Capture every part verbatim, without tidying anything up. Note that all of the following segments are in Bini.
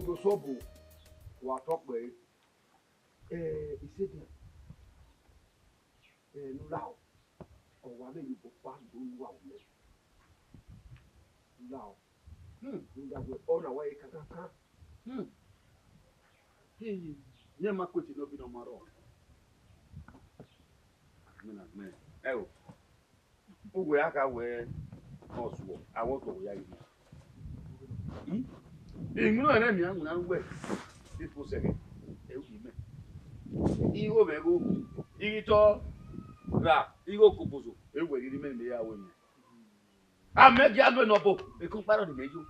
Osobọ, wa tọ kpẹre. Eh, isedian, eh, ne u lahọ, ọ wa vbe ye obọ ọkpa do ru uwa mẹ. U lahọ. Hmm. Rhunmwuda wẹẹ, ọ na wa ye kankankan. Hmm. Hey, ne ma kuẹtin ne ọ bi nọ ma rrọọ. Amen, amen. Ẹo, uwẹ a kha wẹẹ ọ zuọ, a wẹ otọ ya yi. Hmm? Emwi ne ọ rẹn miẹn winna uwẹ, epo sẹghẹ, ẹ u yi mẹ. Igho mwẹ igho, ighi tọ ra, igho kobozo, ewẹ rhirhi mẹ ne mẹ ya wẹ mẹ. Amẹ gia lo enọ bo, ekun kparọ ni mẹ yo.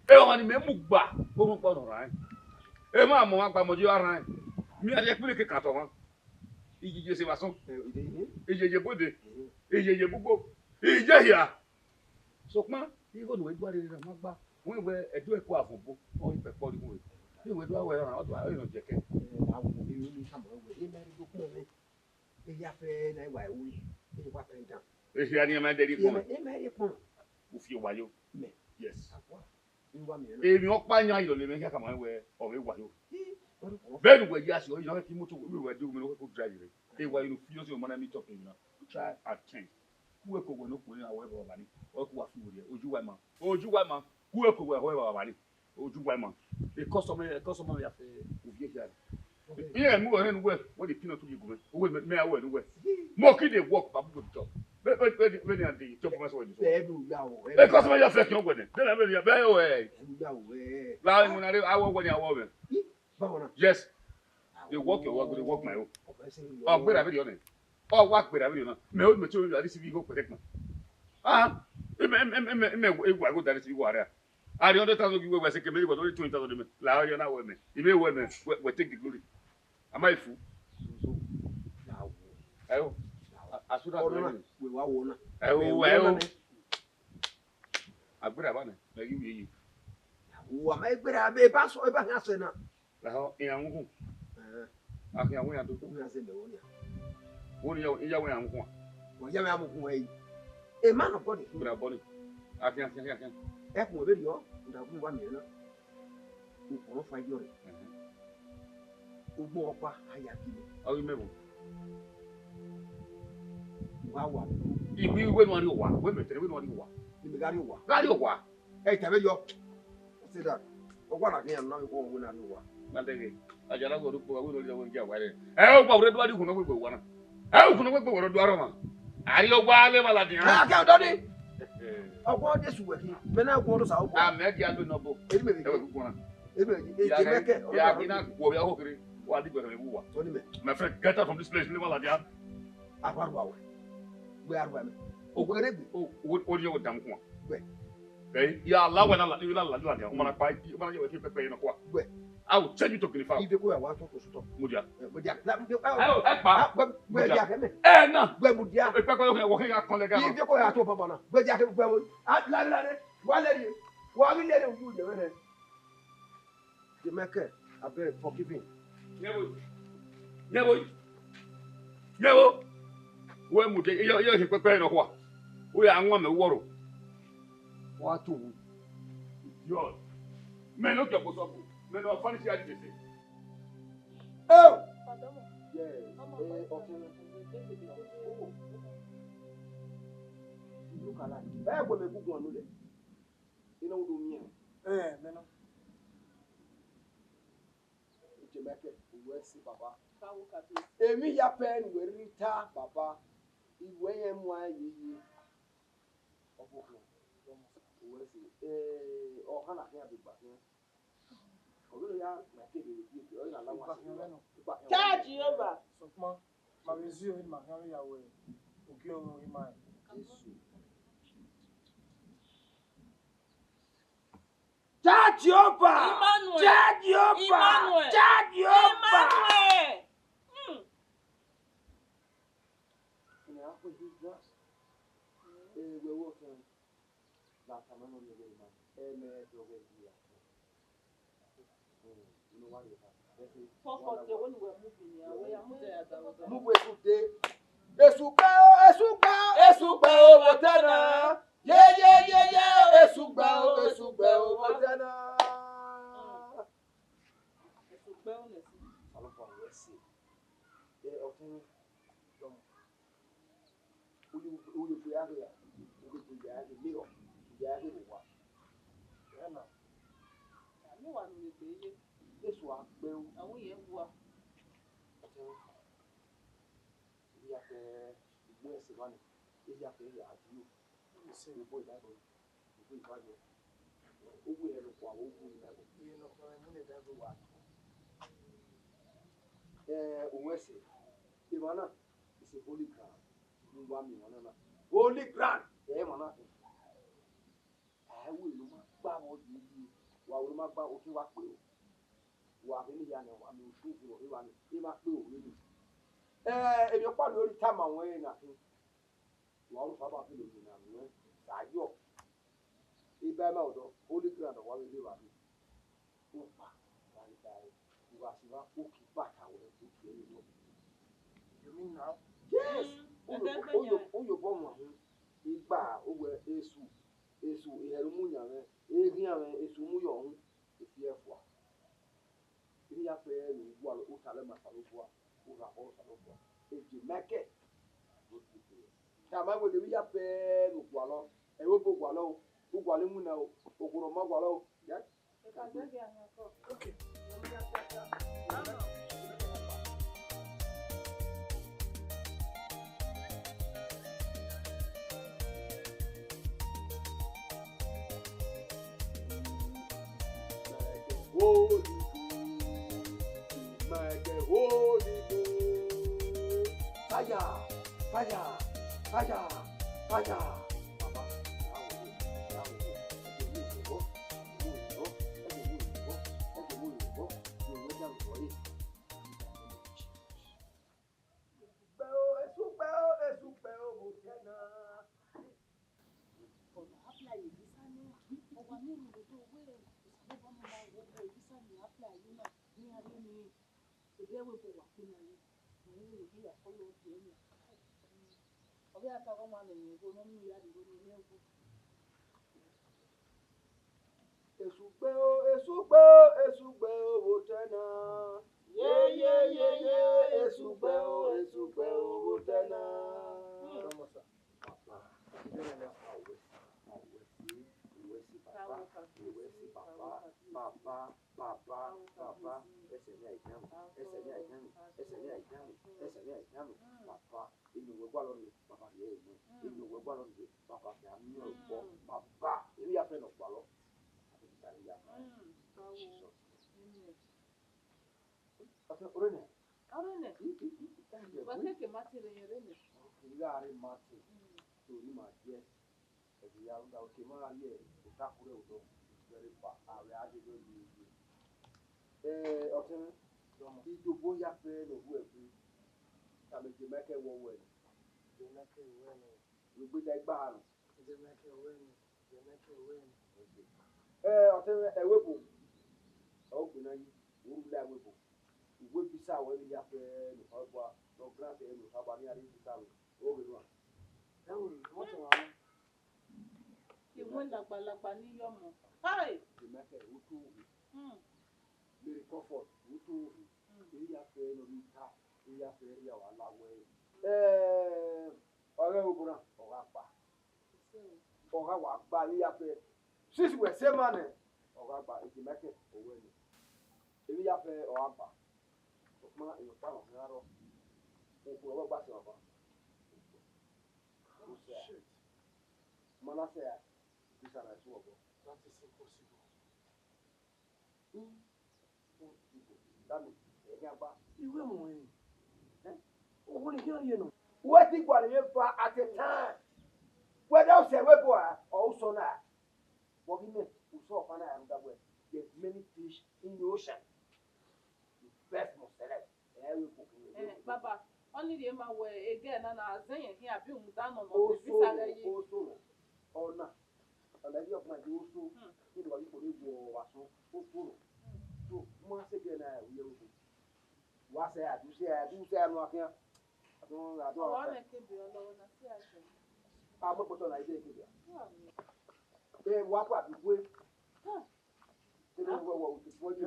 Emwa ni mẹ mu gba, orhunmwu ọkpa nọ rran. Emwa amọ mwa gba mọ yo rran. Mi a rhie ẹkpẹn ke kan tọ mwa. Iyeye se vbe asọn. Iyeye bu ede. Iyeye bu ugbo. Iyehia. Sokpan, igho ne uwẹ gba rere na ma gba. Wẹ wẹ ẹdẹ ẹko avọn obo, ọ ikpẹkpọ rhie igho. Wẹ wẹ do a wẹ ọna, ọ do a rẹ nọ jẹkẹ. Ehia ni ma dẹ rhie ikpọnmwẹ. Ema rhie ikpọnmwẹ. U fi owa yo. Mẹ. Yes. Akua. Emwi ọkpa yan irọlẹ mwẹ hia khama wẹ ọ vbe wa yo. Vbene uwẹ ya si, ọ yina ki moto wẹ wẹ de, mẹ ne ọ ko drive rẹ. E wa inu fi ọsi ọmọ na mi top na. Try and change. Ku ẹko wẹ ne okpolo na wẹ baba ni. Ọ ku wa fi wẹ, oju wa ma. Oju wa ma. Ku ẹko wẹ wẹ baba ni. Oju wa ma. E customer, e customer ya fẹ ovie hia. Iran mu ọnrẹn nuwẹ, wẹ the peanut ghi gu mwẹ. Uwẹ mẹ, mẹ a wẹ nuwẹ. Mọ ki dey work, babu go chop. Vbene a dey chop for myself. Ẹ ru ya o, ẹ. E customer ya fẹ kian wẹ nẹ. Vbene, vbene ya, vbene o, ẹ. Ẹ ru ya o, ẹ. La mu na re, awọ wẹ ni awọ mwẹ. Báwo na? Yes. Dey work your work, dey work my own. Ọ gbera vbe rriọ nẹ. Ọ wa gbera vbe rriọ na. Mẹ o, mẹ te o, a receive igho pẹrẹkpẹn. Ah, ime, ime, ime, ime, e wa igho da receive igho area. A rhie hundred thousand ghi wẹ, wẹ sẹ ke mẹ, wẹ do twenty thousand mẹ. La ọ yọ na wẹ mẹ. Ime wẹ mẹ, wẹ, wẹ take the glory. Am I a fool? Ẹo. As soon as ọna, wẹ wa wọ na. Ẹo, wẹ wọ ẹo. Na nẹ. Agbera ba nẹ, mẹ ghi wiẹ ye. Wa ma gbera, eba sọ, eba hia sẹ na. Lahọ, iran wu hun. Eh. A khian wu iran do. Wu iran sẹ mẹ, wu iran. Wu iran, iran wu iran wu hun. Wa ya mẹ a mu hun ẹ. A man of God. Bra bọ ni. A khian, khian, khian, khian. Ẹ kun vbe rriọ, u da gun wa miẹn na. U kpọnrọn fa idiọ rẹ. Ẹhẹn. Ugbẹn ọkpa a ya gie mẹ. Ọ ghi mẹ vbo? Wa wa. Iwẹ, iwẹ ne u rhie owa, wẹ mẹ tẹrẹ, iwẹ ne u rhie owa. Ne mẹ gha rhie owa. Gha rhie owa. Ẹ, tẹvbe yọ. Say that. Ọ wa na khian na, iwẹ ne u rhie owa. Ma dẹghe. Ajala wẹ ru kpo, wẹ ru ya wa rẹ. Ẹ, ọ gba wẹ do a di gun na wẹ gbe owa na. Ẹ, u gun na wẹ gbe owa do a rọ ma. A rhie owa lẹ ma ladian. Ẹ, a kẹ ọdọ ni. Ọgua Jesu wẹ khin, mẹ na guọnọ sa ọgua. A mẹ dia do nọ bo. Eri mẹ vbe. Ẹ wẹ khin. Guọnọ. Eri mẹ vbe. Ya, e, ya, ọgua, ina guọ ya ho kere. Wa di gbẹrẹ vbe uwa. Tony mẹ. My friend, get out from this place, leave Aladia. Arua rua wẹ. Wẹ arua mẹ. O wẹ regbe. O, o, o, yo damu kuan. Wẹ. Ẹ, ya la wẹ na la, la la la dia. O ma na pa, o ma na ye wẹ fi pẹpẹ ye nọ kua. Wẹ. I will change you to Guinea fowl. Ive ko ya wa to ko sutọ. Mudia. Ẹ, mudia. La, mudia. Ẹ o, ẹ pa. Ah, wẹ, wẹ dia kẹ mẹ. Ẹ na. Wẹ mudia. E pẹpẹ yo kẹ, wọ kẹ ya kọn lẹ ga. Ive ko ya to baba na. Wẹ dia kẹ, wẹ o. Ah, la, la, la. Wa le ri. Wa ghi le ri, oju de wẹ nẹ. Jemẹkẹ, abeg, forgive him. Yẹvbo. Yẹvbo. Yẹvbo. Wẹ mudia, iye, iye khin pẹpẹ nọ kua. U ya wan mẹ wọrọ. Wa tu wu. Idiot. Mẹ ne ọ tọ ẹko sọkun. Mẹ ne ọ fanish ya dede. Oh! Yes. Eh, okay. Look alike. Ẹ wẹ mẹ gugu anu lẹ. Ina u do miẹn. Eh, mẹ nọ. Jemẹkẹ, uwẹ si baba. Emwi ya pẹ ne uwẹ rhirhi ta baba. Iwẹ yẹn mu ẹ yeye. Ọvbokhan. Uwẹ si, eh, ọhan na khian be gba khian. Ọ ghi ya na ke vbe, ọ na la wa. Cha Jehovah. Sokpan, ma vbe zẹ ọre, ma khian vbe ya wẹ ogie ọmọ ima. Jesu. Cha Jehovah! Emmanuel! Cha Jehovah! Emmanuel! Cha Jehovah! Emmanuel! Hmm. Ina akhu Jesus. Eh, wẹ wọ kẹ. Na tama nọ rhie ọghe ima. Ẹ mẹ dọghe yi ya. Hmm, unu wa rhie ba. Comfort, wẹ ne uwẹ mu bi nia, wẹ ya mu de ya da. Mu wẹ su de. Esu gbe o, esu gbe o, esu gbe o, vbe otọ na. Ye, ye, ye, ye, esu gbe o, esu gbe o, vbe otọ na. Uyo, uyo gbe ya ghe ya, uyo gbe ya ghe mirror, ya ghe vbe owa. Ya na. Ami wa nu egbe ye. Esu a gbe u. Awu ye wa. Iya ke igbe ẹse mwa nẹ, iya ke ya di o. Igbo Bible, igbo Bible. Uwu ẹre nọkhua, uwu Bible. Iye nọkhua, ẹmwẹ ne Bible wa. Eh, uwẹ ẹse. Emwa na, it's a holy ground. Uwa mi emwa na na. Holy ground. Eh, emwa na. Ẹ wẹ ne ọ ma gba vbe ọ ye yi, wa wẹ ne ọ ma gba, ọ ke wa kpe o. Wa vbe ne hia nẹ, wa miẹn otu vbe ọre wa nẹ, e ma kpe o vbe nẹ. Eh, emwi ọkpa ne ọ rhie tama ruẹn na khin. Wa ru faba vbe ne na ruẹn, sa yọ. Iba ima ọdọ, holy ground wa vbe rre evba rre. Ukpa, gha rre ba ẹre, u gha si vba, u ki bata wẹ, u ki ẹre nọ. You mean now? Yes. Mm, Uyo, ẹgbẹ uyo, yan. Uyo bọ wọn hin. Igba, uwẹ, esu, esu, ihẹrẹ mu yan mwẹ, eghian mwẹ, esu mu yọ hin, efi ẹfua. Iri ya fẹ ne u gualọ, u talọ ma Osanobua, u rha khọ Osanobua. Eje Michael, tama wẹ ne iri ya fẹ ne u gualọ, ẹvbo obo gualọ o, u gualọ iwinna o, okhuo ne ọ ma gualọ o. Yes. Holy Ghost, Michael, Holy Ghost. Fire, fire, fire, fire. Baba, Esu gbe o, esu gbe o, esu gbe o, vbe otọ na. Ọna apply ye visa nẹ, ọ wa miẹn rhunmwuda wẹ, Osanobua ne ọ ma wo visa ni apply ye na, ne iran rhie ni, ẹdẹ ẹvbo obo wa kpe na ye, ne ọ rhie ya kọlọ biẹ na. Ọ ghi a ta ọmwa ne emwi ẹvbo ne ọ miẹn ya rhie ne emwi ẹvbo. Esu gbe o, esu gbe o, esu gbe o, vbe otọ na. Ye, ye, ye, ye, esu gbe o, esu gbe o, vbe otọ na. Papa, papa, papa, papa, papa, ẹsẹ ne a i dan, ẹsẹ ne a i dan, ẹsẹ ne a i dan, ẹsẹ ne a i dan, papa, inu wẹ gualọ rre, papa, rhie ẹre nẹ, inu wẹ gualọ rre, papa, kẹ a miẹn ọkpọ, papa, emwi ya fẹ ne ọ gualọ. Amen. Ọtẹn, ọre nẹ? Ọre nẹ. Wa keke ma te rẹ yẹn re nẹ. Ok, I gha re ma te. Mm. Torí ma jẹ. Ẹgbẹ ya rhunmwuda, ok, ma gha rhie otaku rẹ odọ. Very far. Avbe a dede rhie rhie. Eh, ọtẹn, idobo ya fẹ ne ọ ru ẹre. Tama Eje Michael wẹ ọ wẹ nẹ. Eje Michael wẹ nẹ. Wẹ gbe da igba nọ. Eje Michael wẹ nẹ. Eje Michael wẹ nẹ. Eh, ọtẹn, ẹvbo ebo. Ọ gbe na yi. Wẹ u la ẹvbo ebo. Uwẹ visa wẹ vbe ya fẹ ne Osanobua, ne ọ grant ẹre ne Osanobua ne iran rhie visa ru. Ọ ghe nua. Ẹvbo, what you want? Iwẹn lagbalagba ni yọ ọmọ. Hai! Eje Michael, u tu uhi. Hmm. Mary Comfort, u tu uhi. Hmm. Eya fẹ ne ọ rhie ta, eya fẹ rhie wa la wẹ. Eh, ọghe ẹvbo ebo na, ọ gha gba. Ọ gha wa gba, eya fẹ. Since wẹ sẹ ma nẹ, ọ gha gba, Eje Michael, ọ wẹ nẹ. Eya fẹ, ọ gha gba. Sokpan, emwi ọkpa ne ọ khian rrọọ, okhuo ọghe ọ gba sẹ ọba. Oh, shit. Ma na sẹ a, visa na i su ọbọ. That is impossible. Hmm. Impossible. That means, ẹ gha gba. Iwe mu ẹn. Eh? Owo ni khian ye nọ. Wẹ ti gualọ emwi eva at a time. Whether u sẹ ẹvbo ebo a, or u sẹ ọna. But ghi mẹ, u sẹ ọkpa na ya rhunmwuda wẹ, there's many fish in the ocean. You first must select. Ẹ i re ebo khin. Eh, baba, ọni rhie ma wẹ egẹ na na zẹ yẹn khian abi rhunmwuda nọ nọ Oso, visa ghẹ ye. Oso, ọna. Ọna ẹvbo ọkpa ye oso. Hmm. Ni wa yi kpo ni wo wa so, oso. Hmm. So, ma sẹ egẹ na ya ru ye ebo. Wa sẹ, a do sẹ, a do sẹ, a nọ khian. A do, a do. Ọwa mẹ kebe ọlọghọ na si a jẹ. A mọ kpotọ na ide kebe a. Wa mi. Eh, wa pa bi kue. Hmm. Ẹ ne wẹ wẹ otu fo ni.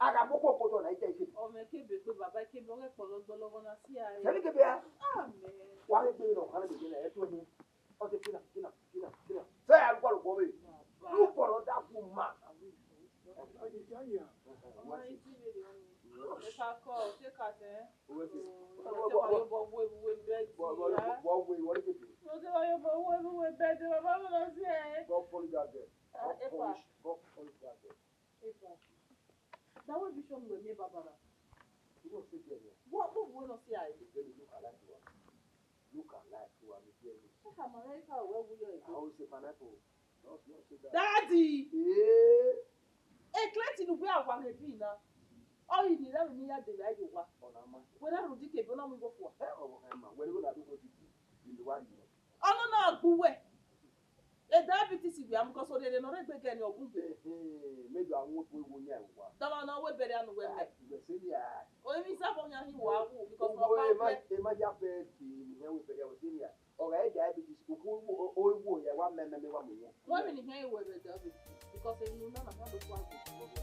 A gha mu okhuo kpotọ na, I ta ikebe. Ọ mwẹ ikebe gbe baba, ikebe ọghe kpọlọ gbọlọghọ na si a re. Sẹ vbe ikebe a? Amen. Wa ghe gbe nọ, ọkhan na gbe na, ẹ tuẹ hin. Ọ te kina, kina, kina, kina. Sẹ a ru kpọlọ kpọ vbe. Ru kpọlọ da gu ma. Ọ ma yi ti vbe rre ọni. Ẹ ka kọ, ọ te ka tẹ. Uwe fi. Ọ te wa yo bọ we, we bed. Bọ, bọ, bọ, we, what is it? Ọ te wa yo bọ we, we bed, baba, we na si ẹ. Go polish that girl. Ah, go epa. Polish, go polish that girl. Epa. Na we bi show me me baba na. You don't sit there, yeah. What, what we no si ẹ? Then you look alike to her. Look alike to her, me tell you. Ẹ ka ma ẹ ka wẹ wu yọ ẹ. I always say pineapple. Don't, don't say that. Daddy! Eh? Eclaire ne uwẹ a wa ghe bi na. Ọ ghi ni rẹvbe ne I ya de vbe a ye owa. Ọ na ma. Wẹ na rhunmwuda ikebe, ọ na mu igho fua. Eh, ọ wa ma. Wẹ ni wẹ na do go ti bi. Ni wa ri. Ọ nọ na gbe uwẹ. E diabetes wẹ a mu, because orhiọn ne ọ rre egbe gẹ ni ọ gun gbe. Eh, eh, maybe I won't go go near wa. Dama na wẹ bẹrẹ anu wẹ mẹ. Wẹ senior. O mi sa fo yan hi wa wu, because ọ ba wẹ. E ma ya bẹ ti ni hẹ wẹ bẹrẹ wẹ senior. Ọ gha diabetes, okhuo, o, o, o, ya wa mẹ, mẹ, mẹ, wa mu yan. Wẹ mi ni hẹ wẹ bẹrẹ diabetes, because enu na na ka do kua gbe.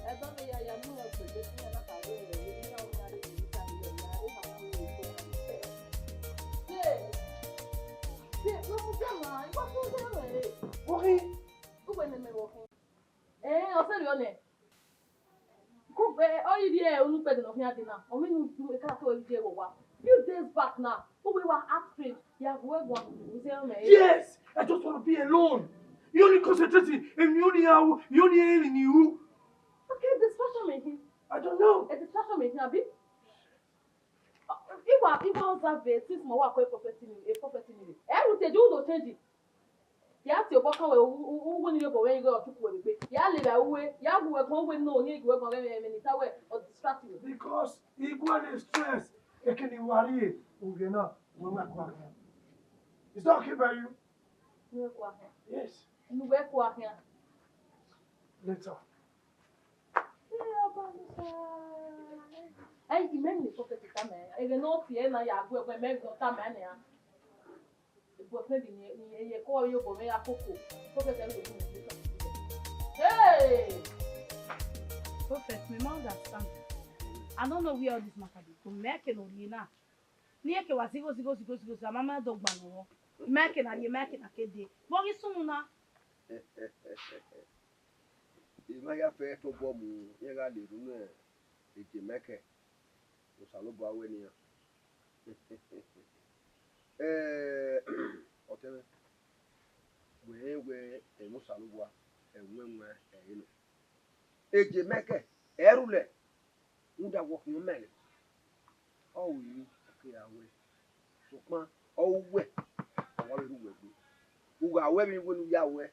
Ẹ ba vbe ya, ya mu ẹ gbe, gbe, ya na ka wẹ, ya na ka wẹ, ya na ka wẹ. Ye, ye, no mu jẹ ma, I wa ku jẹ ma, eh. Wo khin. Uwẹ ne mẹ wo khin. Eh, ọ sẹrriọ nẹ. Kugbe, ọ ghi rhie unu ukpẹdẹ ne ọ khian dee na, ọ vbe unu du eka to ẹre je vbe owa. Few days back na, uwẹ wa ask him, ya gu ẹguae, u zẹ ọmọ ẹre. Yes, I just want to be alone. You only concentrate in, you only, you only in you. Okay, distraction may him. I don't know. A distraction may him, abi? Iwa, iwa observe since mo wa ko prophecy ni, a prophecy ni. Everything you do change. Ya tie obọ kan wẹ, u, u, uwẹ ni yobọ wẹ ighe ọtuku wẹ gbe. Ya lele uwẹ, ya gu wẹ gan uwẹ no, ni gu wẹ gan ẹmwẹ ni ta wẹ, ọ distract you. Because igua dey stress, ekene wa rrie, uwẹ na, wẹ wa kua khian. Is that okay by you? Uwẹ kua khian. Yes. Uwẹ kua khian. Later. Ẹ, imẹ ni prophet tama ẹre. Ẹghẹ ne ọ tie na ya gu ẹguae, mẹ ghi tama ẹre nian. Boyfriend ni, ni, ẹ ye ko yo bo me ya koko. Prophet ẹ wẹ ni. Hey! Prophet, me ma understand. I don't know where all this matter dey go. Mẹ ke no rie na. Ni eke wa zigho, zigho, zigho, zigho, zigho, a ma ma do gba nọ. Mẹ ke na rie, mẹ ke na ke dee. Vbọ ghi sunu na? I ma ya fẹ tobọ mu, iran gha le erhunmwu Eje Michael, Osanobua wẹ nian. Eh, ọtẹn mwẹ, wẹ rẹn wẹ ẹmwẹ Osanobua, ẹwẹn ẹwẹn ẹre nọ. Eje Michael, ẹ rhulẹ, rhunmwuda wẹ ọ khian mẹ rẹ. Ọ ru emwi, ọ kegha ruẹ. Sokpan, ọ ru uwẹ, ọ wa vbe rre uwẹ egbe. U gha ru ẹmwẹ vbene u ya ruẹ,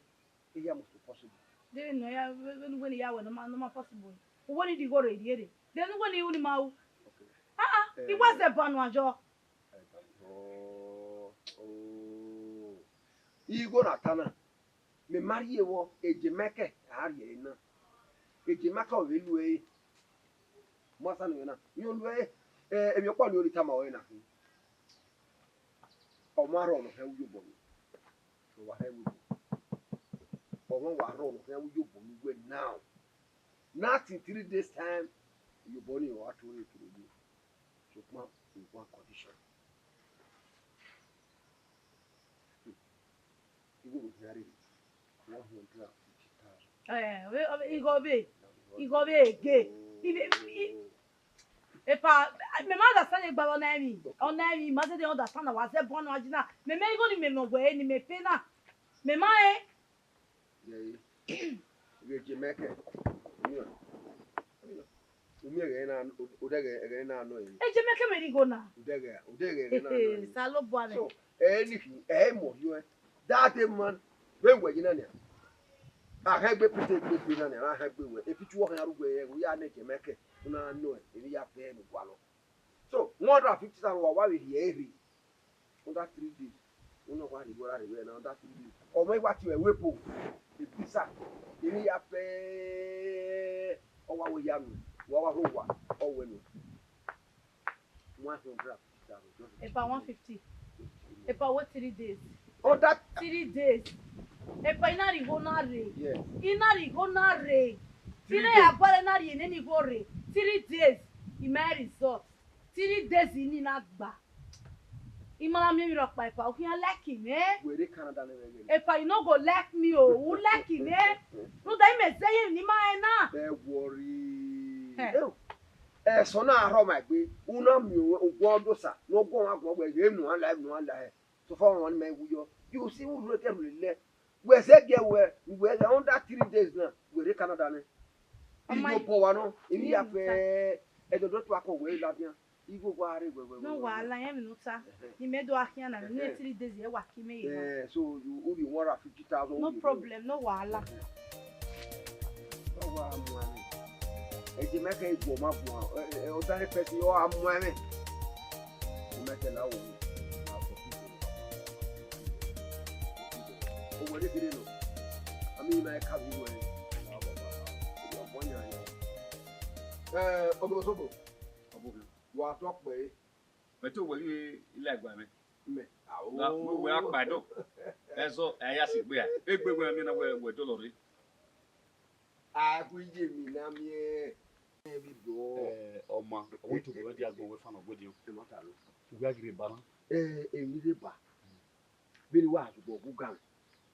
iran must be possible. Deghẹ ne ọ ya, vbene uwẹ ne I ya ruẹ, ne ọ ma, ne ọ ma possible. Uwẹ ni di igho rre rrie rre. Deghẹ ne uwẹ ne I ru ne I ma ru. Okay. Ah, ah, I wa zẹ ban uan yọ. Oh, oh. Igho na ta na. Mẹ ma rhie vbọ, Eje Michael a rhie ẹre na. Eje Michael ọ vbe lu ẹre. Mu asa nuẹn na. Iran lu ẹre, eh, emwi ọkpa ne ọ rhie tama ọre na khin. Ọ ma rrọọ ne ọ khian ru iyobọ ni. Ọ wa rhie ẹvbo. Ọ ma wa rrọọ ne ọ khian ru iyobọ ni wẹ now. Not in three days time, iyobọ ni ọ wa tuẹ kere ye. Sokpan, with one condition. Igho vbe khian rre, one hundred and fifty thousand. Eh, igho vbe, igho vbe ege. Ive, i, epa, mẹ ma understand egbe ọna emwi, ọna emwi, ma zẹdẹ understand na, wa zẹ bọ na, wa ji na. Mẹ mẹ igho ni mẹ nọ wẹ ni mẹ pe na. Mẹ ma rẹn. Eje Michael, u miẹn ẹghẹ na, odẹ ẹghẹ na nọ ẹre. Eje Michael mwẹ rhie igho na. Odẹ ẹghẹ, odẹ ẹghẹ na nọ ẹre. Osanobua mwẹ. So, ẹ ni khin, ẹ mọ hiọ ẹ. That day man, vbe wẹ yi na nia. A hẹn egbe pete egbe egbe na nia, a hẹn egbe wẹ. Efi chuọ hẹn arugbẹ ẹghẹ, u ya nẹ Eje Michael, u na nọ ẹ, emwi ya fẹ ne u gualọ. So, one hundred and fifty thousand wa wa vbe rhie ẹre. Under three days. Uno wa rhie igho ra rre vbe na under three days. Ọ mwẹ wa tie ẹvbo ebo. Ebisa. Emwi ya fẹ. Ọ wa wẹ ya nu. Wa wa rho wa. Ọ wẹ nu. One hundred and fifty thousand. Just epa one fifty. Epa wẹ three days. Under three days. Epa I na rhie igho na rre. Yes. I na rhie igho na rre. Three days. I na ya gualọ na rhie nene igho rre. Three days, I ma result. Three days ni na gba. I ma na miẹn emwi rhọkpa, epa, u khian like mwẹ. Wẹ rre Canada ne ẹghẹ. Epa, you no go like me o, u like mwẹ. Rhunmwuda imẹ zẹ ye emwi ne I ma rẹn na. Don't worry. Hẹ. Ẹsọn na rhọ ma egbe, u na miẹn ugbẹn Ọdosa ne ọ guọmwa guan wẹ, ghẹ emwi ne u la, emwi ne u la hẹ. So far, one man we yo. You see who rate every le. Wẹ zẹ giẹ wẹ, wẹ under three days na, wẹ rre Canada nẹ. Ọ ma Iyo bọ wa nọ, emwi ya fẹ, ẹdọdọ tua kọ wẹ ladian. Igho wa rre wẹ, wẹ, wẹ, No wẹ, wẹ. Wahala, yẹn emwi ne u ta. Ni mẹ do a khian na, ne Ẹhẹn. Three days, ẹ wa ki mẹ ye na. Eh, so you, u rhie one hundred fifty thousand, No u rhie problem, no wahala. Ẹhẹn. Ọ wa mu ẹmwẹ. Ẹ je mẹ kẹ guọ ma guọ, ẹ, ẹ, ọ da rẹ pẹsi, ọ wa mu ẹmwẹ. Ọ mẹ kẹ la wo. Owẹ de kere nọ. Ami ma ka bi wẹ. Ọ bọ yan yan. Eh, Obosobo. Wa tọ kpẹ. Mẹ te wẹ ghi la ẹguae mwẹ. Mẹ. Ao. Na wẹ wẹ akpa do. Ẹzọ, ẹ ya si gbe a. Egbe wẹ mi na wẹ wẹ do lọ rre. A gu iye mi na miẹn. Ẹ vbe do. Eh, ọma, ọ wẹ to wẹ dia gbọn wẹ fan ọgbe diọn. Ẹ ma ta lo. Uwẹ a ghi rre ba na. Eh, emwi rre ba. Vbene wa zugbo gu gan,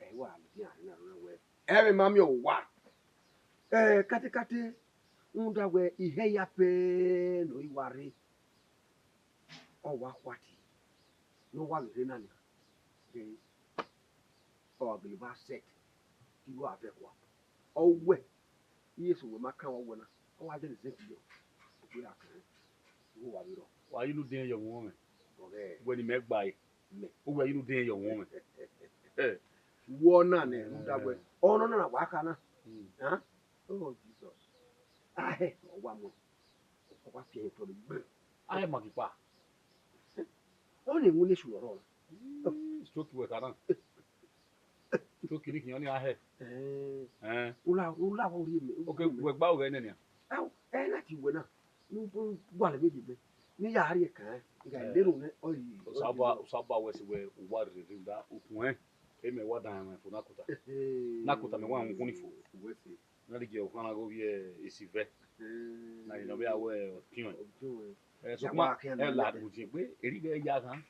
ẹ wa ladian rre na wẹ. Ẹ vbe ma miẹn owa. Eh, katekate, rhunmwuda wẹ ihẹ ya fẹ ne ọ i wa rre. Ọ wa khuati, ne ọ wa vbe rre na nia, then ọ wa gele ba set, igho a vẹ kua. Ọ wẹ, iye eso wẹ ma kan wẹ na, ọ wa dẹ ne zẹtin yọ, ọ gbe ra kẹrẹ, igho wa vbe rrọọ. Wa yi unu diẹn ye ọmwẹ mwẹ. Ọghẹ. Wẹ ne imẹ gba ẹre. Mẹ. Uwẹ yi unu diẹn ye ọmwẹ mwẹ. Eh. Wọ na nẹ, rhunmwuda wẹ. Ọnọ na wa kha na. Hmm. Hàn? Oh, Jesus. Ahẹ, ọ wa mu. Ọ wa fi ẹre tọ gbe. Ahẹ ma ghi kpa. Ọ na enwu ne esu ọrọ na. Stroke wẹ kha na. Stroke ni khian ni ahẹ. Eh. Eh. U la, u la vbe rhie mẹ. Ok, wẹ gba ghẹ nẹ nian. Au, ẹ na ti wẹ na. Ne u gualọ vbe debe. Ne I ya rrie kan. Iga Eh. Lero nẹ, ọ yi, ọ yi Usaba, Usaba wẹ sẹ wẹ u wa rhie rhie da ukun ẹn. Emẹ wa dan ẹmwẹ fo na kota. Eh. Na kota mẹ wa rhie ukun ni fo. Wẹ sẹ. Na rhie okhan na ghe ovbi esi vẹ. Eh. Na rhie nọ vbe a wẹ ọtiọnrẹn. Ọtiọnrẹn. Eh, Ya sokpan, wa khian ẹ na la lẹbẹ. Mu die gbe, eri vbe ya ghan.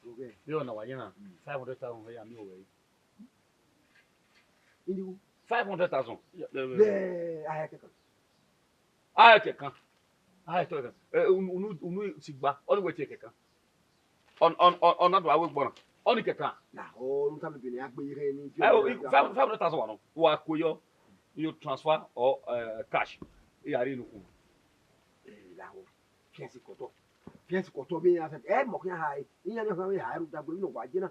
Ok. Vbe ọna wa yẹn na, Mm. five hundred thousand ya miẹn owẹ. Indigo. Five hundred thousand. Vbe ahẹ kẹkan. Ahẹ kẹkan. Ahẹ tọ kẹkan. Eh, unu, unu, unu si gba. Ọ ni wẹ tie kẹkan. Ọ, ọ, ọ, ọ na do aro gbọna. Ọ ni kẹkan. Na, ọ, unu ta mi bene agbe ye ni. Ẹ, o, five, five hundred thousand wa nọ. Wa ko yọ. You transfer or, eh, cash. I ya rhie nokhuo. Eh, la ho. Fiẹnsi kọtọ. Fiẹnsi kọtọ vbe iran sẹ. Ẹ mọ khian ha e. Iran ni ọkhan vbe ha ẹre rhunmwuda wẹ ne ọ wa ye na.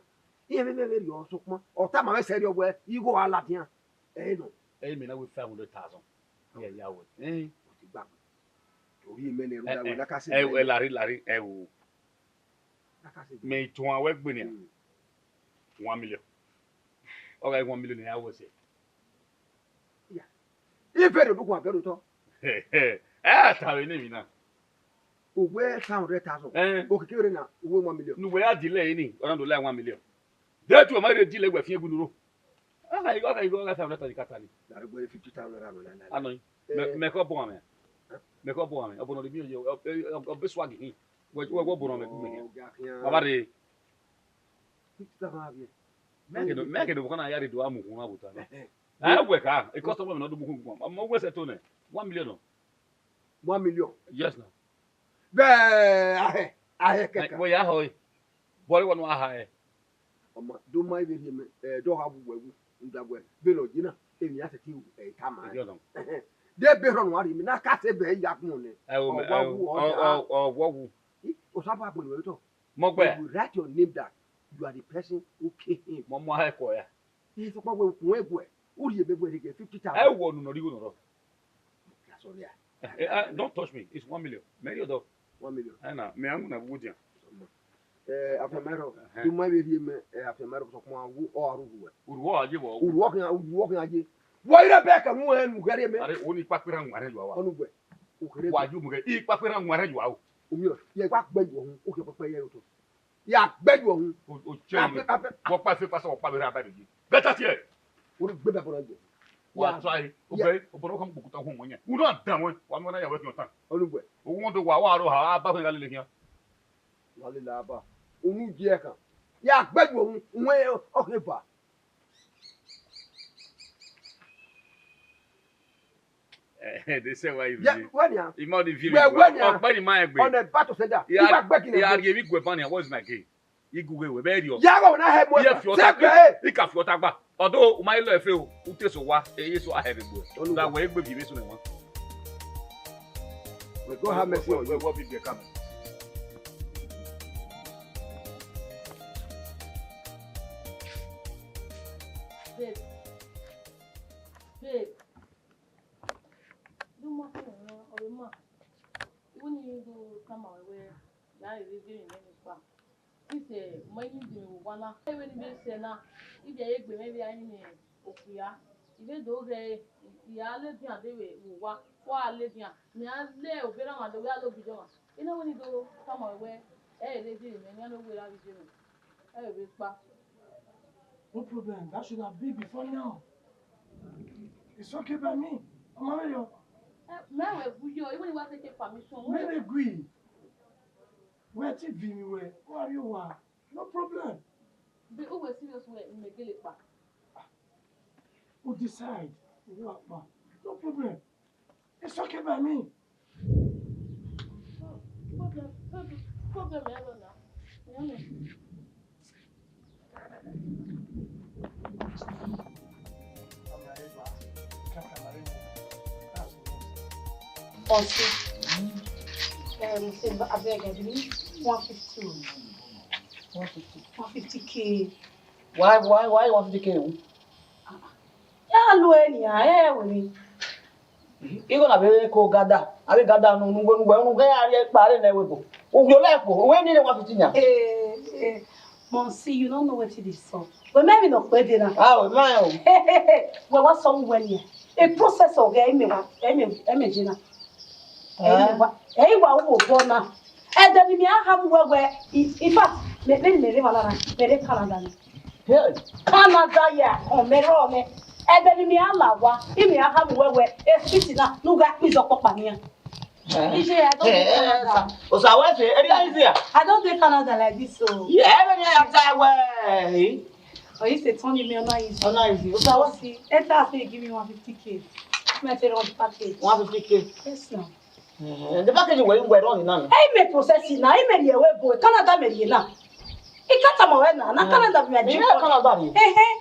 Iran vbe mẹ vbe rriọ sokpan. Ọ tama mwẹ sẹrriọ wẹ, igho a ladian. Ẹ nọ. Ẹ mẹ na wẹ five hundred thousand. Iran ya wẹ. Eh. Ọ ti gbagbe. Torí emẹ nẹ rhunmwuda wẹ na ka sẹ. Ẹ, ẹ, larre, larre, ẹ wo. Na ka sẹ. Mẹ tuan wẹ gbe nian. Hmm. One million. Ọ gha one million ya wẹ sẹ. Yeah. Ife do dukun abẹ do tọ. Ẹ a ta vbe ne emwi na. Uwẹ five hundred thousand. Eh. Okeke rẹ na, uwẹ one million. Ne uwẹ ya dilẹ ẹre ni, ọ na do la one million. De tu ọ ma rre dilẹ wẹ fiẹn gu nuro. Ọ gha, ọ gha, ọ gha five hundred thousand ka ta ni. Na rẹ gbe fifty thousand naira nọ na. Anọ. Eh. Mẹ, mẹ kọ bọ amẹ. Eh? Mẹ kọ bọ amẹ. Ọbọ nọ de mi yo, ọ, ọ, ọ, ọ be swag hin. Wẹ, wẹ, wẹ bọ nọ mẹ gu mẹ hin. Ọ ga khian. Baba re. Fifty thousand abie. Mẹ ke do, mẹ ke do kọ na ya rre do a mu khun na vbe ota na. Eh, eh. Ẹ wẹ ka, e customer nọ do mu khun. Ọmọ wẹ sẹ to nẹ. One million nọ. One million. Yes na. Bẹ ahẹ, ahẹ kẹkan. Wẹ ya họ e. Bọrẹ wẹ nu a ha e. Ọma, do ma vbe rhie mẹ, eh, do ha bu wẹ wu, u da wẹ, vbene ọ ye na, emwi ya sẹtin ru, eh, tama. Ẹ ọdọ. De ebe rhọ ne uwa rhie mẹ, na ka sẹ vbe ya gbọn nẹ. Ẹ o, ọ wa wu, ọ ọ, da. Ọ, ọ, ọ wa wu. I, Osanobua gbẹn wẹ otọ. Mọ gbẹ. If you write your name down, you are the person who kill him. Mọ mu ahẹ kọ ya. Ẹ sokpan wẹ ukun ẹguẹ, u rhie ebe guẹ rhie fifty thousand. Ẹ wọ unu nọ rhie igho nọ rọ. That's all there. Eh, eh, ah, don't touch me. It's one million. Mẹ rhie ọdọ. One million. Ẹ na, mẹ a mu na gu dian. Eh, afianma rọ, Ẹhẹn. Du ma vbe rhie mẹ, eh, afianma rọ, sokpan wu ọ a rhu uwẹ. Urhu ọ a ye vbọ? Urhu ọ khian, urhu ọ khian ye. Wọ ire bẹ kẹ mu ẹn nu ghẹ rhie mẹ. Are, o ni ikpakpe rhan wanrẹn yọ wa. Ọnu gbẹ. U khere. Wa ju mu ghẹ, ikpakpe rhan wanrẹn yọ wa o. Omiọ, ye gba gbẹ yọ hun, u khe pẹpẹ ye otọ. Ya gbẹ yọ hun. O, o che. Ape, ape. Wọ kpa fe kpa sẹ, wọ kpa vbe rhan ba do ye. Bẹta tiẹ. O ni gbe bẹ bọ na jẹ. Wa try, obẹ, obọ nọ khama kpokota khu mu yan. U na dan wẹ, wa ma na ya wẹ khian ọta. Ọlugbe. Owo do wa, wa ro ha, a ba khẹ gha lele khian. Wa lele a ba. Unu je ẹkan. Ya gbe ju ohun, uwẹ ọ khe ba. Eh, they say why you Yeah, really. Wẹ nian. Ima ọni view Wẹ nian. Ọkpẹ ni ma egbe. On the back to sender. Ya, Iba gbẹ gine ya gbe. Rie mi gue bani, what is my game? Igughe wẹ bẹ riọ. Ya go na he mo. Ye fi ọta gba. I ka fi ọta gba. Ọdo u ma lọ efe o, u te so wa, e ye so a he vbe gbe. Oluwa. Da wẹ egbe bi vbe so ne wa. May God have mercy on you. Wẹ bi gbe ka. Babe. Babe. Do ma ko ran ọre ma. Iwu ni do kama wẹ ya rere gbe ne kpa. Ise, ma yi di wo wa na. Ewe ni be se na. Ibi egbe me bi a ni okpia. Ibe do ghe, ya le bian de vbe wa. Wa le bian. Mi a le obera ma do we a lo bi jọ ma. Ina wẹ ni do kama wẹ, ẹ rere gbe ne ya no we ra bi je me. Ẹ rere kpa. No problem. That should have been before now. It's okay by me. Ọmọ mi yọ. Ẹ, mẹ wẹ gu yo, even if I take permission. Mẹ ne gui. Wẹ ti vi mi wẹ, wa ri owa. No problem. Be u wẹ serious wẹ, mẹ gele kpa. U decide. U wa kpa. No problem. It's okay by me. Problem, problem, problem, ẹ lọ na. Ẹ lọ. Ọsẹ. Um, say, abeg, I need one fifty. One fifty. One fifty K. Why, why, why one fifty K? Ya lu eni a, ẹ wẹ ni. Igho na vbe ko gada, avbe gada nu nu we nu we nu ghe a rhie kpa re nẹ we bo. U yo lẹ kpo, we ni re one fifty yan. Eh, eh, Monsi, you don't know wetin dey sup. We me mi no kpe de na. Ah, we ma o. Wẹ wa sọ wẹ nia. A process of ẹ mẹ wa, ẹ mẹ, ẹ mẹ je na. Ẹ mẹ wa, ẹ wa wo bo na. Ẹdẹ ni mi a ha mu wẹ wẹ, in fact, me me me re ma na, me re Canada ni. Hey. Canada ya, ọ mẹ rọ mẹ. Ẹdẹ ni mi a la wa, I mi a ha mu wẹ wẹ, e street na, nu ga kpi zọ kpọkpa nian. Eh. Ije, I don't dey Eh, Canada. Osa, wẹ se, area is here. I don't dey Canada like this, so. Yeah, every day after where? Oh, you say Tony, me, I'm not easy. I'm not easy. Osa, wẹ se? Enter, say, give me one fifty K. Me, I tell you, on the package. One fifty K. Yes, now. Eh, the package where you were on now. Hey, me process it now. Hey, me, yeah, we boy. Canada, me, yeah, now. He can't tell me where now. Na Canada, me, Yeah, Canada, yeah. Hey, hey.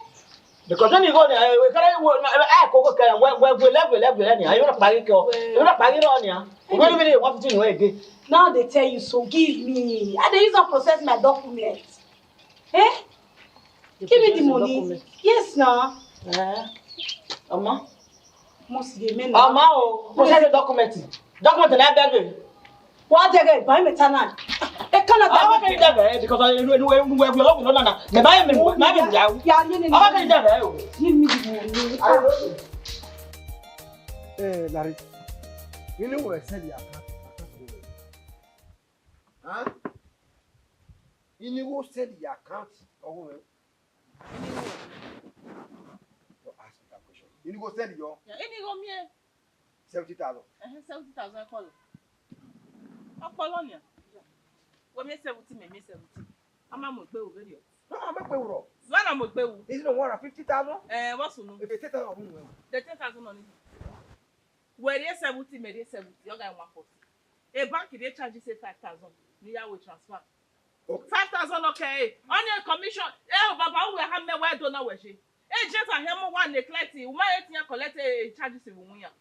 Because when you go there, we carry we I go go carry we we we level level any. You not pay it. You not pay it on ya. We really really want to know again. Now they tell you so. Give me. I dey use and process my documents. Eh? Give me the money. Yes, now. Eh. Ọmọ. Must be men. Ọmọ o. Process the document. Document na bẹ̀rẹ̀. Wa dẹgẹ ba me ta na. E kana da. Awa ke dẹgẹ because enu enu enu we we lo na na. Me ba me ba me ya. Ya ni ni. Awa ke dẹgẹ o. Give me the money. Eh, Larry. You know where send your account. Huh? You know who send your account? Oh, well. Don't ask me that question. You know who send your Yeah, any go me. Seventy thousand. Eh, seventy thousand call. Ọpọlọ ni. Wẹ mi seventy, me mi seventy. A ma mu egbe ru vberriọ. No, a ma mu egbe ru. Wẹ na mu egbe ru. Is it one hundred fifty thousand? Eh, what's no? If you take that one, well. The ten thousand on it. Wẹ rhie seventy, me rhie seventy. Your guy one forty. A bank dey charge you say five thousand. Ni ya we transfer. Okay. Five thousand, okay. On your commission. Eh, baba, we have me where do na we je. Agent a hemo wa ne collect, u ma e tian collect e charges vbe uwu iran.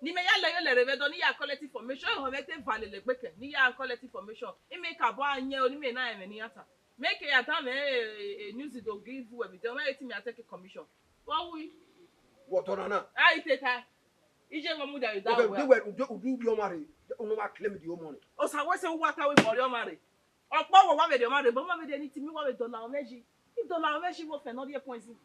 Ni mẹ ya lẹ ye lẹ rre vbe do ni ya collect information, ehọ mwẹ te va lele gbe kẹ, ni ya collect information. I mẹ ka bọ a yẹn o, ni mẹ na ẹmwẹ ne iran ta. Mẹ ke ya dan mwẹ e, e, e news do give wẹ video, ọ ma e te mẹ a take commission. Vbọ wi? Wọ tọ nana. A i te ta. Iye vbe mudia vbe da Okay, wẹ. do we, do, do we ọmwa rre, unu ma claim the whole money. Osa wẹ sẹ uwa ta wẹ mọ rre ọmwa rre. Ọkpọ wọ wa vbe rrie ọmwa rre, but ọmwa vbe rrie ni timi wa vbe dọla ọmwa yi. I dọla ọmwa yi vbe ofẹn ne ọ rhie poison.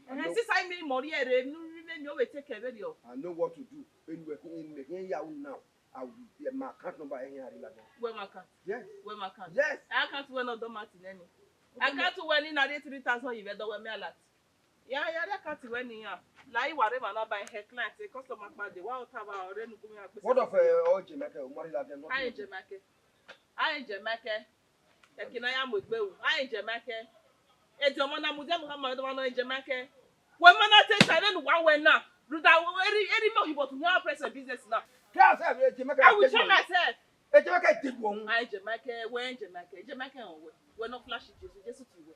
Ẹhẹn, since I miẹn imẹ ọ rhie rre, ne u rhie imẹ, ọ vbe take ẹre vberriọ. I know what to do. Anyway, in the here now, I will be my account number here like that. Wẹ ma account. Yes. Wẹ ma account. Yes. Account wẹ ne ọ dọ ma ti nẹ ni. Account wẹ ni na rhie three thousand yi vbe dọ wẹ mẹ alert. Ya, ya rhie account wẹ ne iran. La i wa rre emwa na ba hẹ client, customer kpa dee, wa ota vba ọre ne u gu mwẹ gbe. What of, eh, Ejemeke? U ma rhie ladian, not Ejemeke. Ejemeke. Eke na ya mu egbe ru, a enjoy ma kẹ. Ede ọmọ na mudia mu khama, ọmọ na enjoy ma kẹ. Wẹ ma na te ta vbene uwa wẹ na, rhunmwuda eri, eri mẹ ohibo to yan press business na. Class, eh, Ejemeke, I will show myself. Ejemeke, dig one. A enjoy ma kẹ, wẹ enjoy ma kẹ, enjoy ma kẹ họn wẹ. Wẹ nọ flash Jesu, Jesu ti wẹ.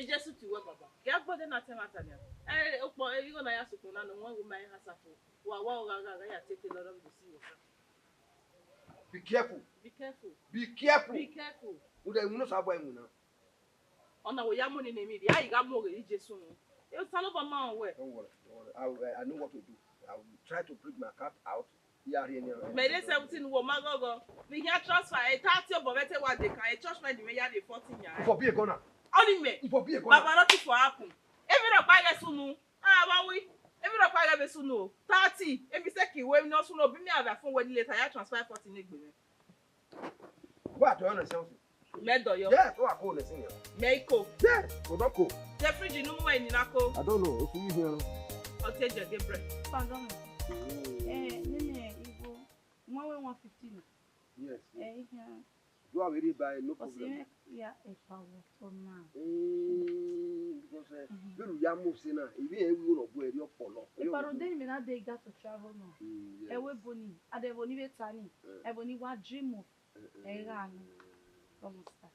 Jesu ti wẹ, baba. Gẹ agbọdẹ na tẹ mwa ta nia. Eh, okpọ, eh, igho na ya sokpan na, ne wọn wo ma ya ha sa fo. Wa, wa, gha, gha, gha ya take a lot of the see. Be careful. Be careful. Be careful. Be careful. Ude iwinna Osanobua iwinna. Ọna wẹ ya mu ni ne emwi rhie, a i gha mu oghe Jesu nẹ. Osanobua ma rẹn wẹ. Don't worry, don't worry. I, will- I know what to do. I will try to bring my cat out. Yeah, yeah, yeah. Mẹ de seventeen wo ma ghọghọ. Vbe hia transfer, e thirty obọ vbe te wa de kan, e church friend mẹ ya de forty yan. If I be a gunner. Ọni mẹ. If I be a gunner. Baba, nothing for happen. Emwi rhọkpa ghẹ sunu. Ah, wa wi, emwi rhọkpa ghẹ vbe sunu o. Thirty, emwi sẹki wẹ, emwi ne ọ sunu o, bi mẹ avbe afọn wẹ ni later, ya transfer forty ne egbe mwẹ. Wa tọ nẹ something. Mẹ dọ yọ. Yes, wa ko nẹ sin ya. Mẹ i ko. Yes, ko dọ ko. Te fridge nu mu wẹ ni na ko. I don't know, ofu yi hian. Ọ te jẹ Gabriel. Pardon. Mm. Eh, nene igho, one way one fifty na. Yes, yes. Eh, hian. Do avbe rhie ba ẹre, no problem. Ọse mwẹ ya ẹkpa vbe otọ na. Eh, because, eh, vbene u ya mu ose na, ivbi ẹre wi igho ne ọ bu ẹre ọkpọlọ. Iparo de ni mẹ na de ga to travel nọ. Mm, yes. Ẹvbo ebo ni, a de ẹvbo ni vbe ta ni, eh, ẹvbo ni wa dream of, eh, eh, ẹ gha nọ. Ọmọ sa.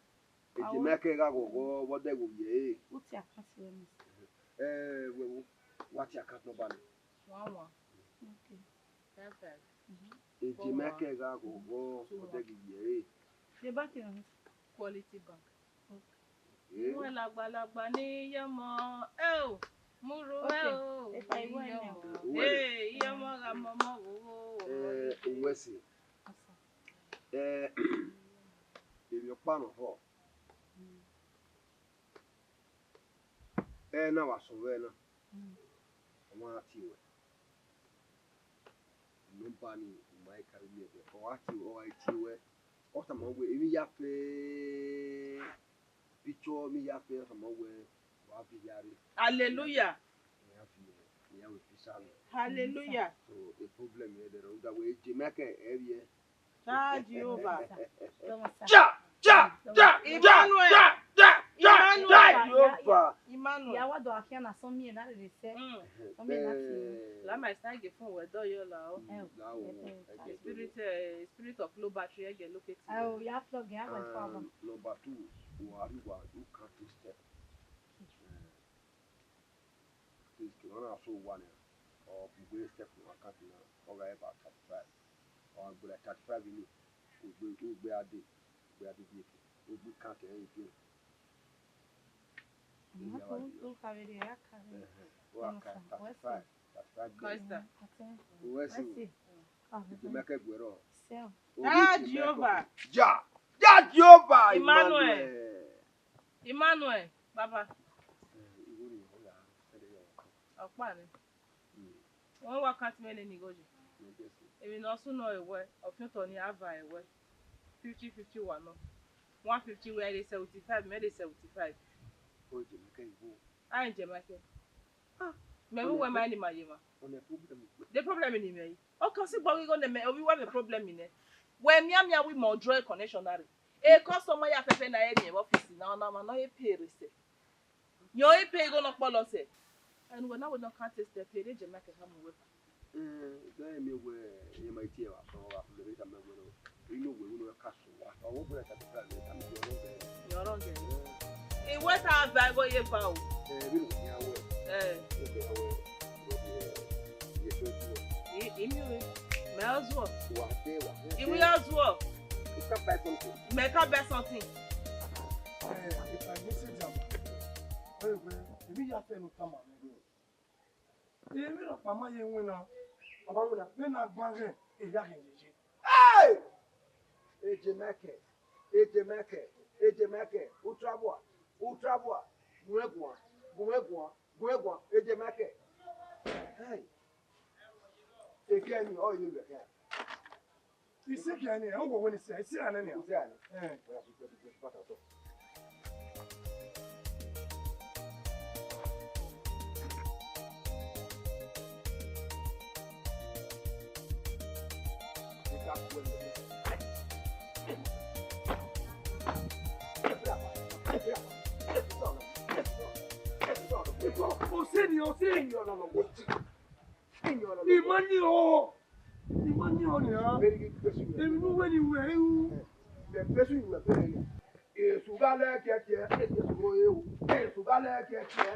Ejemeke gha ghọghọ, vbe ọ dẹ ghe ovbi ẹre. Uti account wẹ, mister. Eh, wẹ wo, wa tie account number ni. One one. Okay. Five five. Ejemeke gha ghọghọ, ọ dẹ ghi ye ẹre. The bank is Quality Bank. Okay. Eh? Iwẹ lagbalagba ne I ye ọmọ, eh o, mu rhu mwẹ o, okay. Efa, I ye ọmọ. Uwẹ. Eh, I ye ọmọ gha mọ ọmọ ghoghogho. Eh, uwẹ sẹ. Eh, emwi ọkpa nọ họ. Mm. Ẹ na wa sọn vbe na, mm, ọ ma tie ruẹ. Nọmba ni u ma i ka vbe miẹn ẹdẹ, ọ gha tie, ọ gha tie ruẹ, ọ tama wẹ emwi ya fẹ, picture emwi ya fẹ, ọ tama wẹ wa viọ iyare. Hallelujah. Iran viọ, iran vbe visa nọ. Hallelujah. So, e problem ẹdẹ rhunmwuda wẹ Ejemeke ẹ vbiẹ. Ja Jehovah. Ja, ja, ja, ja, Emmanuel. Ja, ja, ja, Emmanuel. Ja Jehovah. Emmanuel. Ya wa do akhian na sọ miẹn na rere sẹ. Mm. Sọ miẹn na fi. Eh. La ma sa ge fun wẹ dọ yọ la o. Eh, la o, eh, eh, eh. Spirit, eh, spirit of low battery, eh, get located. Oh, ya plug in, I went for one. And number two, wa ri wa, you can't step. Eh. Please, ke ọna so wa nia, ọ bu egbe step ne ọ wa account na, ọ gha re about thirty-five. Ọ gha gbe like thirty-five ni, u gbe, u gbe a de, u gbe a de bieke, u gbe account ẹre again. Ẹhẹn, ọ gha ka thirty-five, thirty-five bieke. Christa. Uwẹ si. Ejemeke guẹ rrọọ. Ah, Jehovah. Ja, ja Jehovah, Emmanuel. Emmanuel. Emmanuel, baba. Ọkpa ni. Wọ́n wá account mẹ nene igho ye. Emwi ne ọ sunu ẹre wẹ, ọ fian otọ ni a va ẹre wẹ. Fifty fifty wa nọ. One fifty wẹ, ẹre seventy-five, mẹ ẹre seventy-five. A enjoy ma kẹ. Ah, mẹ vbe uwẹ ma ni ma ye ma. The problem ni mẹ yi. Ọ kan si gbọ ghi igho ne mẹ, ovbi uwẹ vbe problem nẹ. Wẹ mianmian wẹ imẹ ọ draw connection na rre. E customer ya fẹfẹ na re miẹn vbe office na, ọna ọmwa ne ọ he pay rre sẹ. Yẹn ọ he pay igho ne ọ kpọlọ sẹ. Ẹnu wẹ na wẹ ne ọ kan te step here, Ejemeke kha mu wẹ ba. Eh, da ẹ miẹn wẹ, ẹ ma tie ẹre vbe asọn, ọ gha fẹmẹ rre tama wẹ nọ. Inu wẹ, unu wẹ ka sẹ owa. Ọ wẹ ọ bu ẹre thirty-five, ẹ tama wẹ ọ rọ gẹ. Yẹn ọ rọ gẹ. Eh. I wẹ ta ba igho ye ba o. Eh, vbene wẹ ya wẹ. Eh. Wẹ ya wẹ. Wẹ ya wẹ. Ye so tu. I, I miẹn wẹ. Mẹ ọ zuọ. Wa te wa. I wẹ ọ zuọ. You can't buy something. Mẹ ka buy something. Eh, if I miss it, jam. Ẹ wẹ, emwi ya fẹ ne u tama mwẹ. Emwi rhọkpa ma ye winna. Ọ ma winna. Vbene a gban ghẹ, e ya ghe yeye. Hey! Ejemeke, Ejemeke, Ejemeke, u trouble, u trouble, gu mwẹ guan, gu mwẹ guan, gu mwẹ guan, Ejemeke. Hey! Ekẹ ni, ọ ye vbe kẹ. Isi kẹ ni, ọ wọ wẹ ni sẹ, isi ra nẹ ni. Isi ra nẹ. Eh. Oya, fi, fi, fi, fi, fi, fi, fi. Oseni, oseni. Ima ni o. Ima ni o nia. Emwi ne uwẹ ni wẹ ru. Esu gha lẹ kẹkẹ, Esu ro ru. Esu gha lẹ kẹkẹ.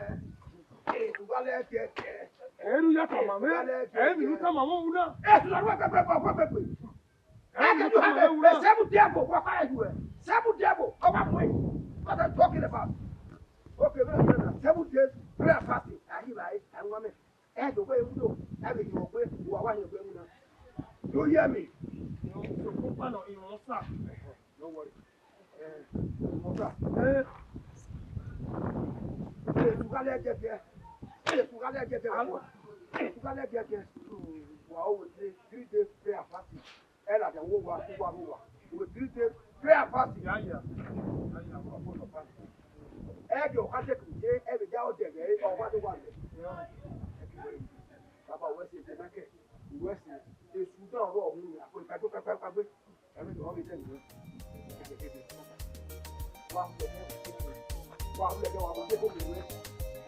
Esu gha lẹ kẹkẹ. Ẹ i ru ya tama mwẹ. Ẹ i ru tama mwẹ una. Esu la wẹ pẹpẹpẹ, wẹ pẹpẹpẹ. Ẹ i ru tama mwẹ una. Seven devil, what are you? Seven devil, how am I? What are you talking about? Okay, no, no, no. Seven days prayer fasting. Ayi ba e, ayi wa mẹ. Ẹ do gbe ewudo, ẹ vbe yọ gbe, wa wa yọ gbe ewuna. Do you hear me? No worry. Eh, Mọta. Eh. Esu gha lẹ giẹgiẹ. Esu gha lẹ giẹgiẹ. Esu gha lẹ giẹgiẹ. Wa o we three, three days prayer fasting. Ẹ ladian wo wa, wo wa, wo wa. We three days prayer fasting. Ya, ya. Ya, ya, wa fo nọ fasting. Ẹ gẹ ọkhan te kuru ye, ẹ vbe ya ọdẹ ghẹ, ọ wa do wa lẹ. Baba wẹ sẹ, Jemẹkẹ, wẹ sẹ, Esu dan ọrọ ọhun, akpọ ikpagbe, ikpagbe, ikpagbe. Ẹ vbe dọ ọvbe dẹ nìyẹn. Wa hulẹ dẹ, wa hulẹ dẹ, wa hulẹ dẹ,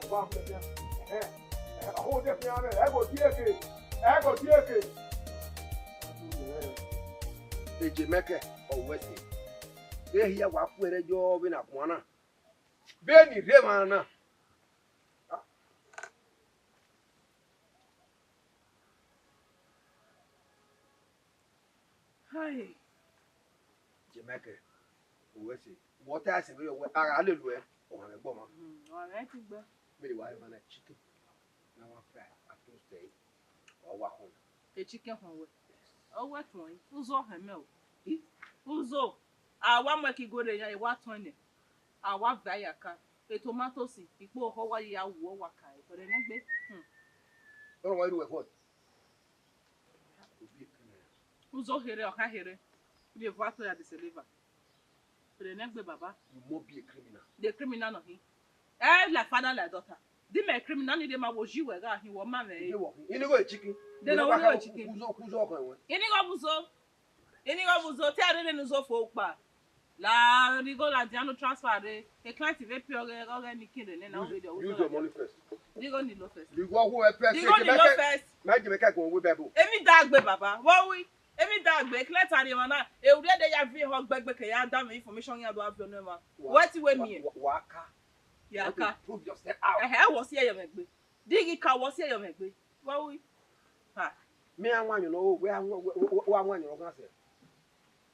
wa hulẹ dẹ. Ẹ, ẹ, ọ hulẹ dẹ fian mwẹ, ẹ gho tie eke, ẹ gho tie eke. Jemẹkẹ, ọ wẹ sẹ. Ehia wa khuẹrhẹ yọ vbene a guan na. Vbene I rre emwa na. Hai. Jemẹkẹ, u wẹ sẹ. Wẹ ọ ta ẹse vberriọ wẹ, a gha lele uẹ, ọ mwẹ ẹgbẹe ọmwa. Hmm, ọ mwẹ ẹgbẹe. Vbene wa rre emwa na chicken. Na wa fry, a toast ẹre, ọ wa khọn. E chicken khọn wẹ. Ọ wẹ tuẹn, uzo họn mẹ o. Uzo, a wa mu ẹki goro yan, e wa tuẹn nẹ. A wa va ya ka. E tomatoes, ikpo ọhọ wa ya wu, ọ wa ka. But ẹnẹgbe. Hmm. Ọrọre wa ru ẹkhọ. Uzo kherhe, ọ kha kherhe. Vbe eva to ya disdeliver. Rẹn nẹ gbe baba. You must be a criminal. The criminal nọ hin. Eh, like father, like daughter. Di mẹ criminal ni de ma wo ji wẹ gha hin, wọ ma mwẹ. Ide wọ hin. Ini go chicken. De na wo chicken. Uzo, uzo ọkọ ẹwẹ. Ini go buzo. Ini go buzo. Te a rere ne uzo fo ukpa. La, ni go la dia no transfer re. A client vbe pay ọghe, ọghe ni khin rre nẹ na. Use, use your money first. Ni go ni lo first. Ni go hu ẹ first. Ni go ni lo first. Ma je mẹ ka gun we bẹbo. Emi da gbe baba. Vbọ wi? Emi da gbe, client a rri emwa na, e urriẹ de ya viọ ehọ gbe egbe ke ya da mwẹ information iran do a viọ nẹ emwa. Wẹ ti wẹ miẹn. Wa ka. Ya ka. Prove yourself out. Ẹhẹ, wọ si ẹyọ mwẹ gbe. Digi ka wọ si ẹyọ mwẹ gbe. Vbọ wi? Ha. Me a wan yọn nọ, wẹ a wan, wẹ a wan yọn nọ ghan sẹ.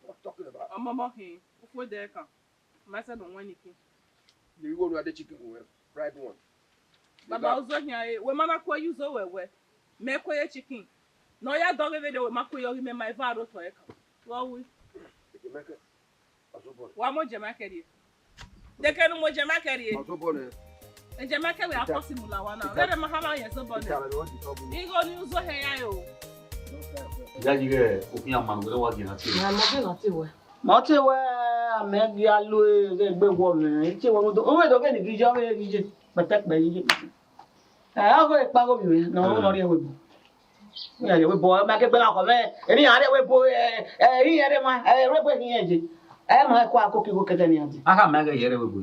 What talking about? Ọmọ ọmọ hin, u fo de kan. Ma sẹ ne ọ wẹn ni khin. Ni igho ne a de chicken gun wẹ, fried one. Baba, uzo khian re, wẹ ma na kue ye uzo wẹ wẹ. Mẹ kue ye chicken. Ne ọ ya dọghe vbe de wẹ ma kue ye ọghe mẹ ma eva aro tọ ẹkan. Vbọ wi? Eke mẹ kẹ, ọzobọ nẹ. Wa mu je ma kẹ rrie. Deke ne u mu je ma kẹ rrie. Ọzobọ nẹ. E je ma kẹ wẹ a kọ si mu la wa na. Vbene ma ha ma ye zobọ nẹ. Igho ni uzo hẹ ya yo. Ya yi ghẹ okhian ma ne wẹ wa gie na tie. Ma mo gie na tie wẹ. Ma ọ tie wẹ, amẹ gia lo egbe wọ mwẹ, I tie wẹ, u do, u vbe do ghe ni ghi ye, ọ vbe ghi ye, kpẹtẹkpẹ ghi ye. Ẹ, ọ ghe kpa gho vbe mwẹ, ne ọ rhie ẹvbo ebo. Rhie ẹvbo ebo, ma ke gbe na khọ mwẹ, emwi iran rhie ẹvbo ebo, ẹ, ẹ, rhie ẹre ma, ẹ, rhie ẹvbo ebo hin ye. Ẹ ma kua koko igho kẹkẹ ne iran dee. A kha ma ghe ye rhie ẹvbo ebo.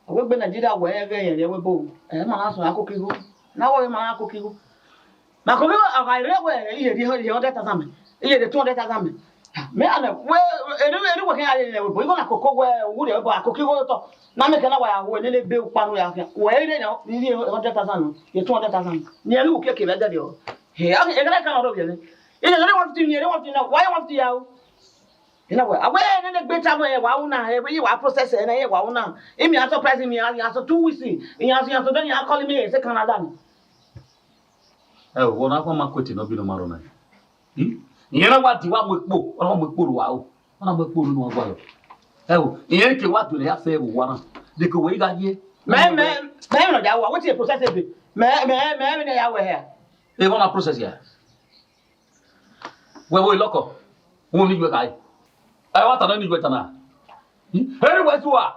Ọ wẹ egbe Nigeria wẹ ẹ ghẹ rhie ẹvbo ebo, ẹ ma na suẹn akoko igho. Na wẹ ma akoko igho. Ma kọ vbe ọ gha rre wẹ, iye rhie hundred thousand mẹ, iye rhie two hundred thousand mẹ. Mẹ a nẹ, wẹ, eri, eri wẹ khian rhie ẹvbo ebo, igho na koko wẹ, u rhie ẹvbo ebo, akoko igho otọ. Na mẹ kẹ na wa ya hu nene ebe ukpa nu ya khian. Wẹ i rhie nẹ, i rhie hundred thousand nọ, ye two hundred thousand. Ni ẹre u keke vbe ẹdẹrriọ. He, a, e gha ka na rhie ovbi ẹre. I rhie one fifty, ni ẹre one fifty na, wa ye one fifty ya o. I na wẹ, a wẹ nene egbe tama ẹre wa ru na, e, i wa process ẹre na, ẹre wa ru na. I miẹn a surprise mi, iran, iran sẹ two weeks, iran, iran sẹ dọ, iran call mi, e sẹ Canada ni. Ẹ o, wẹ na kpa ma kuete ne ọ bi ne ọ ma rọ na. Hmm? Iran na wa di wa mu ekpo, ọ na mu ekpo ru wa o. Ọ na mu ekpo ru ne uwa gualọ. Ẹ o, iran ke wa do ne ya fẹ vbe uwa na. De ke wẹ i gha ye. Mẹ, mẹ, mẹ, mẹ nọ ya wa, wetin e process ebe? Mẹ, mẹ, mẹ, mẹ ne ya wẹ hẹ. E wọ na process ya. Wẹ vbe lọkọ, wọn ni ju ẹka ẹre. Ẹ wa ta nọ ni ju ẹta na. Eri wẹ sua.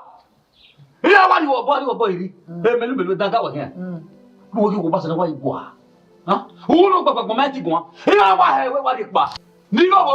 Iran wa ni wọ bọ, ni wọ bọ eri. Emelu melu dan ga wẹ hian. Lu wo ki wo ba sẹ na wa igua. Ha? Uwu no gbọgbọgbọ ma ti guan. Iran wa hẹ wẹ wa rhie kpa. Ni igho wo.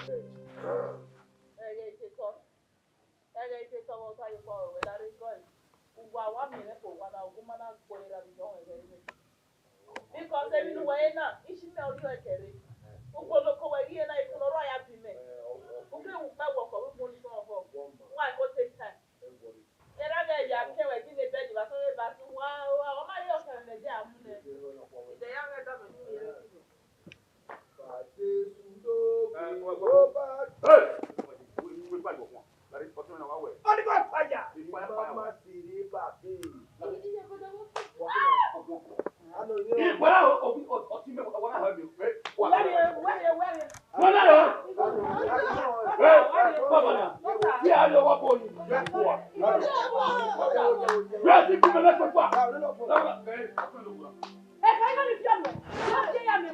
Ẹghẹ ite tọ, ẹghẹ ite tọ vbe ọta ye kpọ wẹ da rre gọe. Uwa wa miẹn mwẹ ke owa na, ogun ma na gbe ra vbe yọ mwẹ ẹghẹ. Because emwi ne uwẹ re na, ishi mẹ ọ rhie kẹre. Ugbo noko wẹ ghi re na, ikun ọrọre ya bi mẹ. U ke wu kpa wọkọ vbe ugbọn ni sọn ọhọ. Why go take time? Erha ghẹ ya kẹ wẹ ghi ne bed vbe asọn vbe bathroom, wa, wa, ọ ma rhie ọkẹmwẹ mẹ de a mu nẹ. Idẹ ya ghẹ da mẹ ne u rhie. Holy God fire! Mama siri ba ke. Ìgbọ́lá o, o, o, ọtí mẹ́wàá, wọ́n náà hàn mí. Wẹ́rẹ́, wẹ́rẹ́, wẹ́rẹ́. Wọ́n náà lọ. Ẹ, bàbá náà. Bí a lọ wá bọ̀ yìí. Yóò ti kú mẹ́lẹ́ pípa. Ẹ, ọ̀tún ló kù. Ẹ, can you not be fear me? Don't fear me.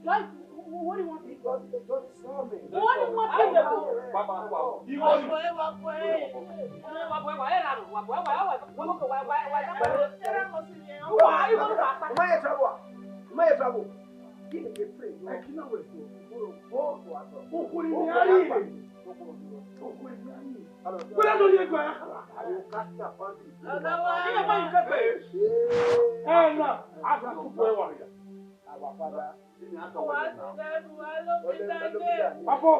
Just, what do you want me to do? What do you want me to do? Papa, wa. Ìwọ ni. Wa bọ̀ ẹ, wa bọ̀ ẹ. Wa bọ̀ ẹ, wa ẹ ra nù. Wa bọ̀ ẹ, wa ẹ, wa ẹ. Wa bọ̀ ẹ, wa ẹ, wa ẹ. Wa ẹ, wa ẹ. Má yẹ trouble. Má yẹ trouble. Give me a prayer. Ẹ kí náà wẹ̀ tó. Ukhuri ni a rí. Ukhuri ni a rí. Wẹ́rẹ́ lórí ẹgbẹ́. Ẹ na, a ga tukọ̀ ẹ wa. Our Father. Apo. Apo.